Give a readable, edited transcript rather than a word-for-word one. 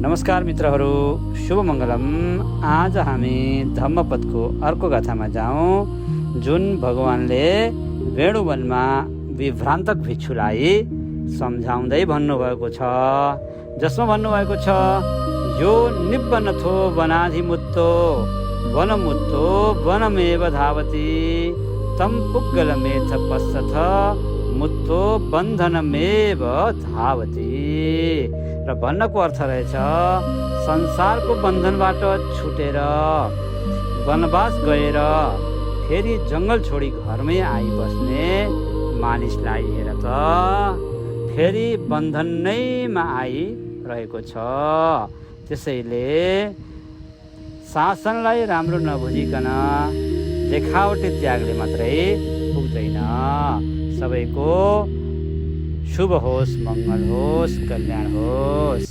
नमस्कार मित्रहरू, शुभ मङ्गलम। आज हामी धम्मपदको अर्को गाथामा जाउँ, जुन भगवानले वेणुवनमा विभ्रान्तक भिक्षुलाई सम्झाउँदै भन्नुभएको छ, जसमा भन्नुभएको छ, यो निब्बनथो वनाधिमुत्तो वनमुत्तो वनमेव धावति तम पुग्गलमेथ पश्चथ मुत्तो बन्धनमेव धावति। र भन्नको अर्थ रहेछ, संसारको बन्धनबाट छुटेर वनवास गएर फेरि जङ्गल छोडी घरमै आइबस्ने मानिसलाई हेर त फेरि बन्धन नैमा आइरहेको छ। त्यसैले शासनलाई राम्रो नबुझिकन देखावटी त्यागले मात्रै पुग्दैन। सबैको शुभ होस्, मङ्गल होस्, कल्याण होस्।